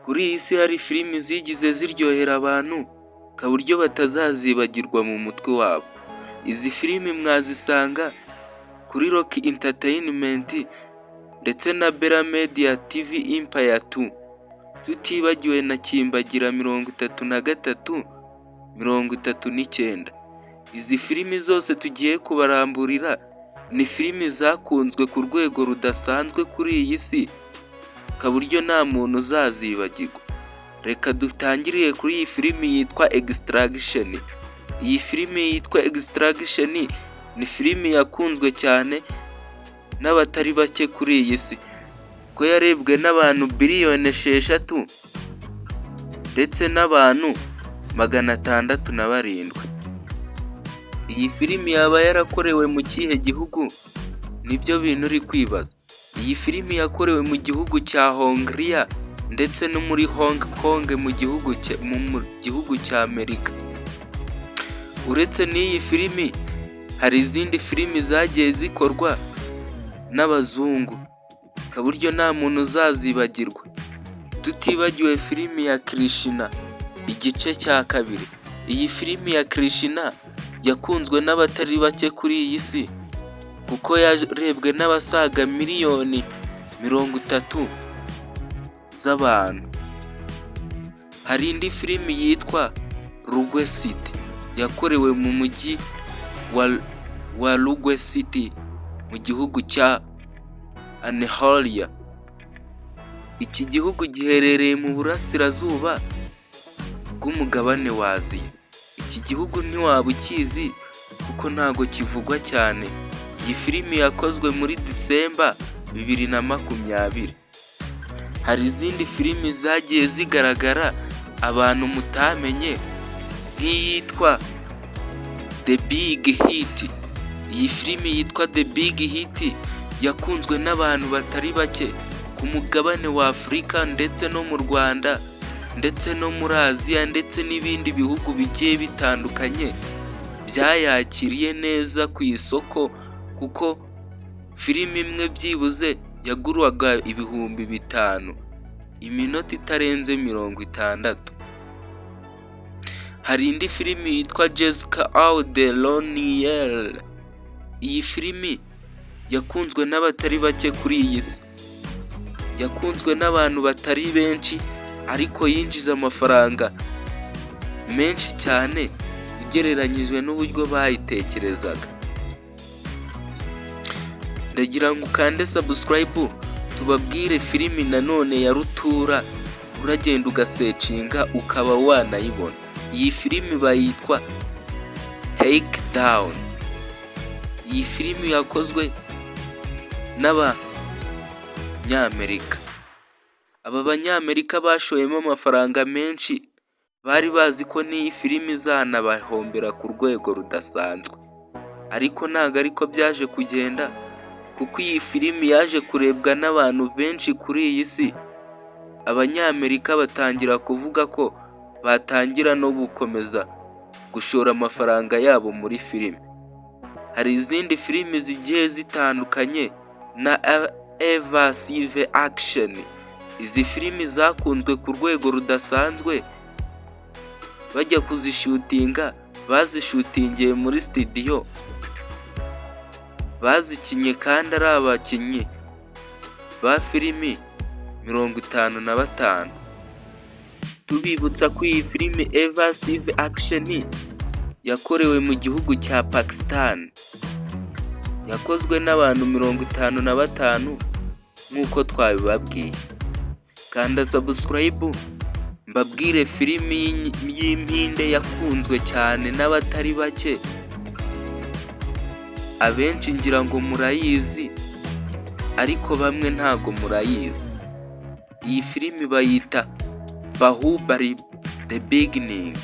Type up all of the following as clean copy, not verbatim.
Kuri iyi si hari filimi zigize ziryohera abantu ku buryo batazazibagirwa mu mutwe wabo. Izi filimi mwazisanga kuri Rocky Entertainment ndetse na Bella Media TV Empire 2, tutibagiwe na Kimbagira 33 39. Izi filimi zose tugiye kubaramburira ni filimi zakunzwe ku rwego rudasanzwe kuri iyi si, ku buryo nta muntu uzazibagirwa. Reka dutangirire kuri iyi filimi yitwa Extraction. Iyi filimi yitwa Extraction ni filimi yakunzwe cyane n'abatari bake kuri iyi si, ko yarebwe n'abantu biliyoni 6 ndetse n'abantu 607. Iyi filimi yaba yarakorewe mu kihe gihugu? Nibyo bintu uri kwibaza. Iyi filimi yakorewe mu gihugu cya Hongiriya ndetse no muri Hong Kong, mu gihugu cya Amerika. Uretse n'iyi filimi, hari izindi filimi zagiye zikorwa n'abazungu ku buryo nta muntu uzazibagirwa, tutibagiwe filimi ya Krishna igice cya kabiri. Iyi filimi ya Krishna yakunzwe n'abatari bake kuri iyi si, kuko yarebwe n'abasaga miliyoni 30 z'abantu. Hari indi filimi yitwa Rogue City, yakorewe mu mujyi wa Rogue City mu gihugu cya Anholiya. Iki gihugu giherereye mu burasirazuba bw'umugabane wa Aziya. Iki gihugu ntiwaba ukizi kuko ntago kivugwa cyane. Iyi filimi yakozwe muri Disemba 2020. Hari izindi filimi zagiye zigaragara abantu mutamenye, nk'iyitwa The Big Hit. Iyi filimi yitwa The Big Hit yakunzwe n'abantu batari bake ku mugabane wa Afurika, ndetse no mu Rwanda, ndetse no muri Aziya, ndetse n'ibindi bihugu bigiye bitandukanye byayakiriye neza ku isoko, kuko filimi imwe byibuze yagurwaga 5000, iminota itarenze 60. Hari indi filimi yitwa Jessica au de Lonier. Iyi filimi yakunzwe n'abatari bake kuri iyi si, yakunzwe n'abantu batari benshi, ariko yinjiza amafaranga menshi cyane ugereranyije n'uburyo bayitekerezaga. Ndagira ngo ukande subscribe, tubabwire filimi nanone ya rutura, uragenda ugasearchinga ukaba wanayibona. Iyi filimi bayitwa Take Down. Iyi filimi yakozwe n'Abanyamerika. Aba banyamerika bashoyemo amafaranga menshi, bari bazi ko n'iyi filimi izanabahombera ku rwego rudasanzwe, ariko ntabwo ariko byaje kugenda, kuko iyi filimi yaje kurebwa n'abantu benshi kuri iyi si, Abanyamerika batangira kuvuga ko batangira no gukomeza gushora amafaranga yabo muri filime. Hari izindi filimi zigiye zitandukanye na Evasive Action. Izi filimi zakunzwe ku rwego rudasanzwe, bajya kuzishootinga bazishootingiye muri studio, bazikinnye kandi ari abakinnyi ba filimi 55. Tubibutsa ko iyi filimi Evasive Action yakorewe mu gihugu cya Pakistan, yakozwe n'abantu 55 nk'uko twabibabwiye. Kanda subscribe, mbabwire filimi y'impinde yakunzwe cyane n'abatari bake, abenshi ngira ngo murayizi ariko bamwe ntago murayizi. Iyi filimi bayita Bahubali The Beginning.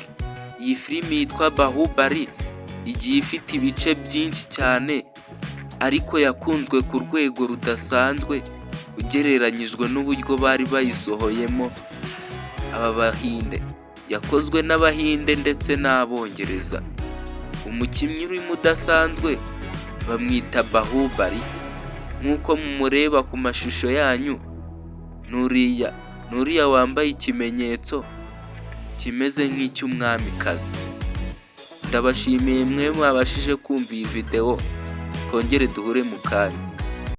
Iyi filimi yitwa Bahubali igiye ifite ibice byinshi cyane, ariko yakunzwe ku rwego rudasanzwe ugereranyijwe n'uburyo bari bayisohoyemo aba Bahinde. Yakozwe n'Abahinde ndetse n'Abongereza. Umukinnyi urimo udasanzwe bamwita Bahubali, nk'uko mumureba ku mashusho yanyu, n'uriya Ni uriya wambaye ikimenyetso kimeze nk'icy'umwamikazi. Ndabashimiye mwe mwabashije kumva iyi videwo, twongere duhure mu kanya.